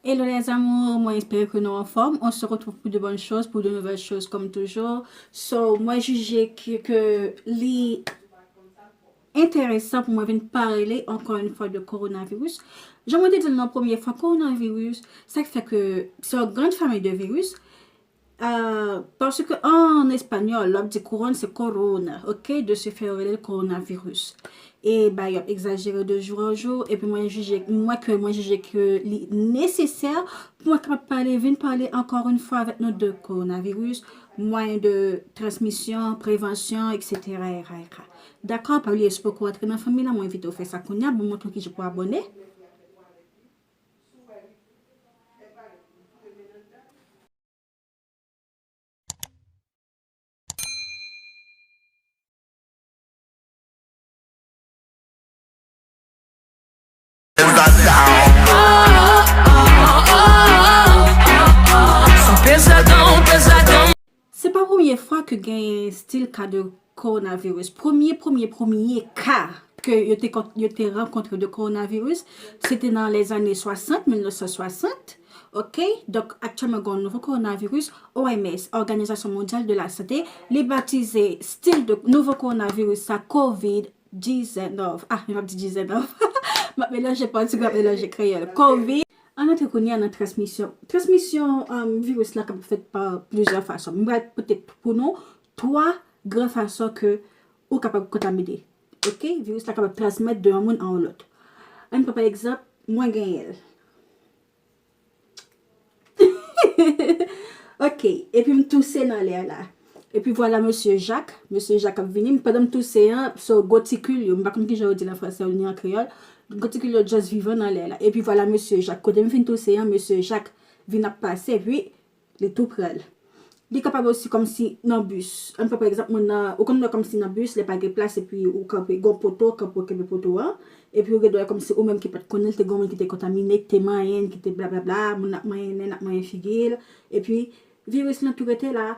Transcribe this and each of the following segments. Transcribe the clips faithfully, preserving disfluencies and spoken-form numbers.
Hello les amours, mwen espere ke nou anfòm. On se retrouve pour de bonnes choses, pour de nouvelles choses comme toujours. So, mwen jije ke, ke li enteresan pou mwen vin pale ankò yon fwa de kowonaviris. Jan mwen te di l nan premye fwa, kowonaviris, sa k fè ke se yon gran fanmi de viris. Euh, paske an espanyòl, lè w ap di kouwòn, se corona, ok? De ce fait, yo rele l coronavirus. E ba, y ap egzajere de jou an jou, epi mwen jije, mwen ke, mwen jije ke li nesesè pou mwen kapab pale, vin pale ankò yon fwa avèk nou de kowonaviris, mwayen de transmisyon, prevansyon, et cetera, et cetera. Dakò, pa bliye, si w poko antre nan fanmi la, mwen envite w fè sa kounye a, mwen montre w kijan pou abòne. Se pa premye fwa ke gen stil ka de kowonaviris. Premye, premye, premye ka ke yo te, yo te rankontre de kowonaviris, se te nan lèzane swasant, mil nèf san swasant. Ok? Donk, aktyèlman, gen yon nouvo kowonaviris, O M S, Òganizasyon Mondyal de la Sante, li batize stil de nouvo kowonaviris sa COVID dizenèf. Ah, m ap di dizenèf. M ap melanje pòtigè, m ap melanje kreyòl. COVID. Ann antre kounye a nan transmisyon. Transmisyon, um, viris la kapab fèt pa plizyè fason. M pral pote pou nou twa gran fason ke ou kapab kontamine. Ok? Viris la kapab transmèt de yon moun a yon lòt. Ann pran pa egzanp, mwen genyen l. Ok, epi m touse nan lè la. Epi vwala mesye Jak, mesye Jak ap vini. Pandan m touse an, so gotikil yo, m pa konn kijan yo di l an fransè ni an kreyòl. Gotikil yo just vivan nan lè la. Epi vwala mesye Jak, kote m fin touse an, mesye Jak vin ap pase, epi li tou pran l. Li kapab osi kòmsi nan bis. Ann pran pa egzanp, moun nan, ou konn wè kòmsi nan bis, lè pa gen plas, epi ou kanpe, gon poto, kanpe, ou kenbe poto an. Epi ou gen dwa kòmsi ou menm ki pa t konnen l, te gon moun ki te kontamine, ki te manyen, ki te blablabla, moun ap manyen nen, ap manyen figi l. Epi viris lan tou rete la.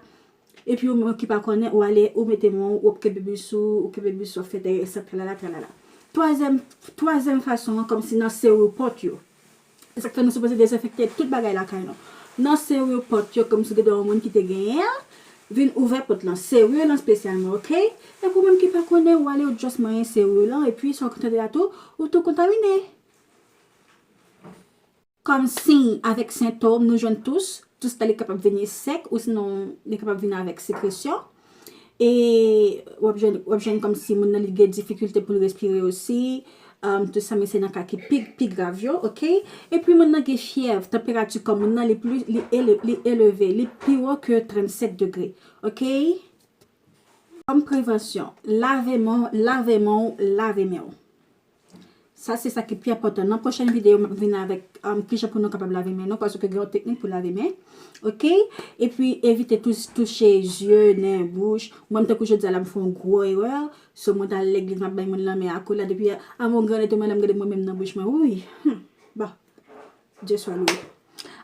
Epi ou menm ki pa konnen, ou ale, ou mete men w, ou ap kenbe bis ou, ou kenbe bis ou, ap fè dèyè, sa, tralala, tralala. Twazyèm, twazyèm fason an, kòmsi nan seri pòt yo. E sa k fè nou sipoze dezenfekte tout bagay lakay nou. Nan seri pòt yo, kòmsi gen dwa yon moun ki te genyen an, vin ouvè pòt lan, seri lan espesyalman, ok? Epi ou menm ki pa konnen, ou ale, ou just manyen seri lan, epi sa w tande a tou, ou tou kontamine. Kòm siy avèk sentòm, nou jwenn tous. Tous la, li kapab vini sèk, ou sinon, li kapab vini avèk sekresyon. E w ap jwenn, w ap jwenn kòmsi moun nan li gen difikilte pou l respire osi. Um, tout sa, men se nan ka ki pi, pi grav yo, ok? Epi moun nan gen fyèv, tanperati kò moun nan li pli, li ele-, li eleve, li pi wo ke trannsèt degre, ok? Kòm prevansyon, lave men w, lave men w, lave men w. Sa se sa ki pi enpòtan. Nan pwochèn videyo, m ap vin avèk, um, kijan pou nou kapab lave men nou, paske gen yon teknik pou lave men. Ok? Epi, evite tou-, touche zye, nen, bouch. Mwen, tankou jodi a la, m fè yon gwo erè. So, mwen t al legliz, m ap bay moun lanmen akolad. Epi, a mon gran etonman, lè m gade mwen menm nan bouch mwen. Wouy! Hmm. Bon. Dye swa lwe.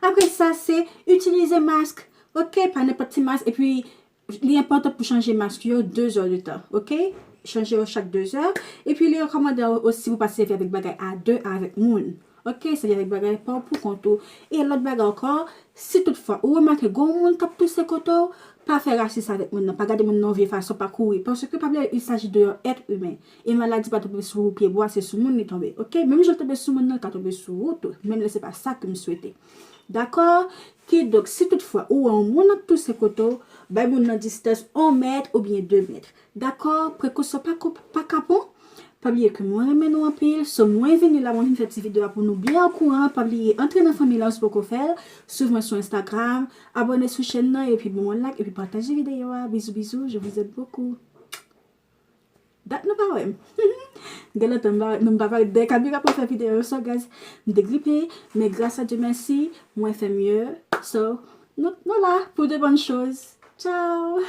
Apre sa, se itilize mask. Ok? Pa nenpòt ti mask. Epi, li enpòtan pou chanje mask yo de zè de tan, ok? Chanje yo chak de zè. Epi li rekòmande osi pou pa sèvi avèk bagay a de avèk moun. Ok, sèvi avèk bagay pa w pou kont ou. E lòt bagay ankò, si toutfwa ou remake gen yon moun k ap touse kote w, pa fè rasis avèk moun nan, pa gade moun nan yon vye fason, pa kouri. Paske pa bliye, il s'agit de yon èt imen. E maladi pa tonbe sou pye bwa, se sou moun li tonbe. Ok, menm jan l tonbe sou moun nan, l ka tonbe sou ou tou. Menm lè se pa sa ke m swete. Dakò? Kidonk, si toutfwa ou wè yon moun ap touse kote w, bay moun nan distans yon mèt oubyen de mèt. Dakò? Prekosyon pa ko-, pa kapon. Pa bliye ke mwen renmen nou anpil. So, mwen vini la, mwen vin fè ti videyo a pou nou byen okouran. Pa bliye antre nan fanmi la si w poko fè l. Swiv mwen sou Instagram. Abòne sou chèn nan, epi ban mwen like, epi pataje videyo a. Bizou, bizou. Je vous aime beaucoup. Dat nou pa wè m. Gen lontan m pa, m pa parèt dèyè kamera pou fè videyo yo. So, guys, m te gripe, men gras a Dye mèsi, mwen fè mye. So, nou, nou la pou de bòn choz. Ciao!